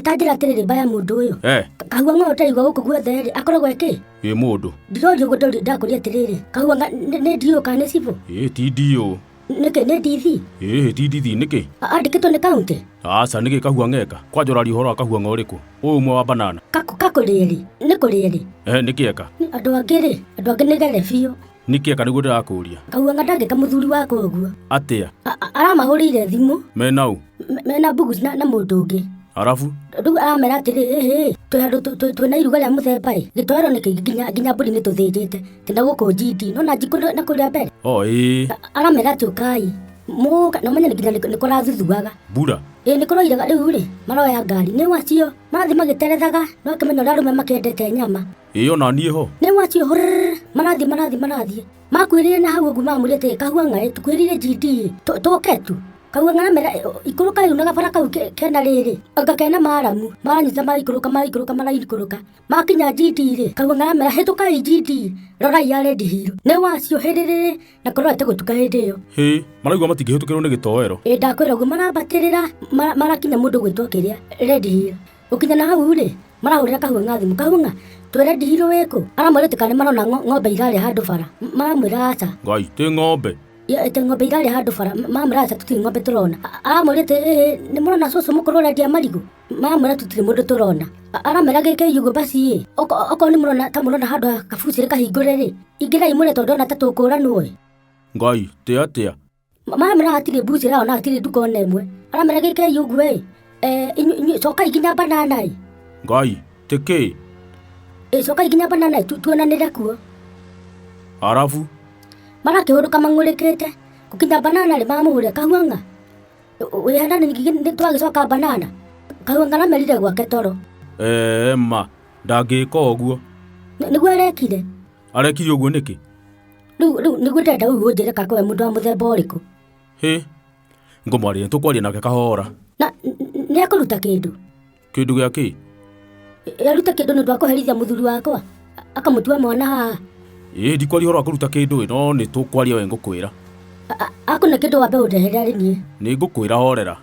Ta njĩra atĩrĩrĩ mbaya mũndũ ũyũ. Eh, Kahua ng'o ũtaigua gũkũ guothe rĩ, akoragwo ĩkĩ? Ĩ mũndũ. Ndiroria ũguo ndori ndakũria atĩrĩrĩ, kahua ng'a nĩ nĩ ndiũ kana nĩ cibũ? Ĩ ti ndiũ. Nĩkĩ nĩ DC? Ĩ ti ndithi nĩkĩ? Andĩkĩtwo nĩ kaunti? Aca nĩkĩ kahua ng'eka? Kwanja ũraria ũhoro wa kahua ng'a ũrĩkũ? Ũyũ ũmwe wa banana. Kakũ kakũrĩe rĩ? Nĩ kũrĩe rĩ? Eh, nĩkĩ eka? Andũ angĩ rĩ, andũ angĩ nĩ gere biũ. Nĩkĩ eka nĩguo ndĩrakũria? Kahua ng'a ndangĩka mũthuri wakwa ũguo. Atĩa? Aramahũrĩire thimũ. Mena ũ? Mena Mbuguci na mũndũ ũngĩ. Arabu? Rĩu aramera atĩrĩ, ĩhĩ, twĩ handũ twĩna iruga rĩa mũthemba ĩ, gĩtoero nĩ kĩingĩ nginya nginya mbũri nĩ tũthĩnjĩte, tena gũkũ GD, nona njikũ na kũrĩa mbere. O ĩĩ. Aramera atĩ ũkai, mũka, na ũmenye nginya nĩ kũrathuthuaga. Mbura? Ĩĩ nĩ kũroiraga rĩu rĩ, maroya ngari, nĩ wacio, marathiĩ magĩterethaga, no akĩmenya ũrĩa arũme makĩendete nyama. Ĩĩ ona niĩ ho. Nĩ wacio hũrũrũrũ, marathiĩ marathiĩ marathiĩ. Makuĩrĩire na hau ũguo mamwĩrire atĩrĩ, kahua ng'aĩ, tũkuĩrĩire GD ĩ, tũke tu. Kahua ng'aramera ikũrũka rĩu na gabara kau kena rĩrĩ, anga kena maramu, maranyita maraikũrũka maraikũrũka maraikũrũka. Makinya GD rĩ, kahua ng'aramera hĩtũkai GD, rorai ya Red Hill. Nĩ wacio hĩrĩrĩrĩ, na kũrorete gũtuka hĩndĩ ĩyo. Hĩ, maraigua matingĩhĩtũkĩrwo nĩ gĩtoero. Ĩ ndakwĩra ũguo marambatĩrĩra, marakinya mũndũ gwĩtwo kĩrĩa, Red Hill. Gũkinya na hau rĩ, marahũrĩra Kahuang'a thimũ, Kahuang'a, twĩre Ndihirũ wĩ kũ? Aramwĩra atĩ kana nĩ marona ng'ombe irarĩa handũ bara. Maramwĩra aca. Ngai, ti ng'ombe? Atĩ ng'ombe irarĩa handũ bara. Maramwĩra aca tũtirĩ ng'ombe tũrona. Aramwĩra atĩ ĩĩ nĩ mũrona cũcũ mũkũrũ ũrendia marigũ? Maramwĩra tũtirĩ mũndũ tũrona. Aramera gĩkei ũguo basi ĩ, okorwo nĩ mũrona ta mũrona handũ kabucĩrĩ kahingũre rĩ, ingĩrai mũrĩe tondũ ndĩrona ta tũkũranwo ĩ. Ngai, ti atĩa? Maramera hatirĩ mbucĩrĩ ona hatirĩ nduka ona ĩmwe. Aramera gĩkei ũguo ĩ, inyuĩ cokai nginya banana ĩ. Ngai, ti kĩ? Ĩ cokai nginya banana ĩ tuonanĩre kuo. Arabu? Marakĩhũrũka mang'ũrĩkĩte. Gũkinya banana rĩ mamũhũrĩra kahuang'a. Wĩ hana nĩ twagĩcoka banana. Kahuang'a aramerire gwake toro. Eeh ma, ndangĩka ũguo. Nĩguo arekire. Arekire ũguo nĩkĩ? Rĩu rĩu nĩguo ndĩrenda rĩu ũnjĩre kaka we mũndũ wa mũthemba ũrĩkũ. Hĩ, ngũmwarĩria nĩtũkwaria nake kahora. Na nĩ ekũruta kĩndũ? Kĩndũ gĩa kĩ? Arute kĩndũ nĩ ũndũ wa kũherithia mũthuri wakwa akamũtua mwana haha. Ĩ ndikwaria ũhoro wa kũruta kĩndũ ĩ, no nĩ tũkwaria we ngũkwĩra. Akũne kĩndũ wambe ũndehere arĩ niĩ. Nĩ ngũkwĩra horera.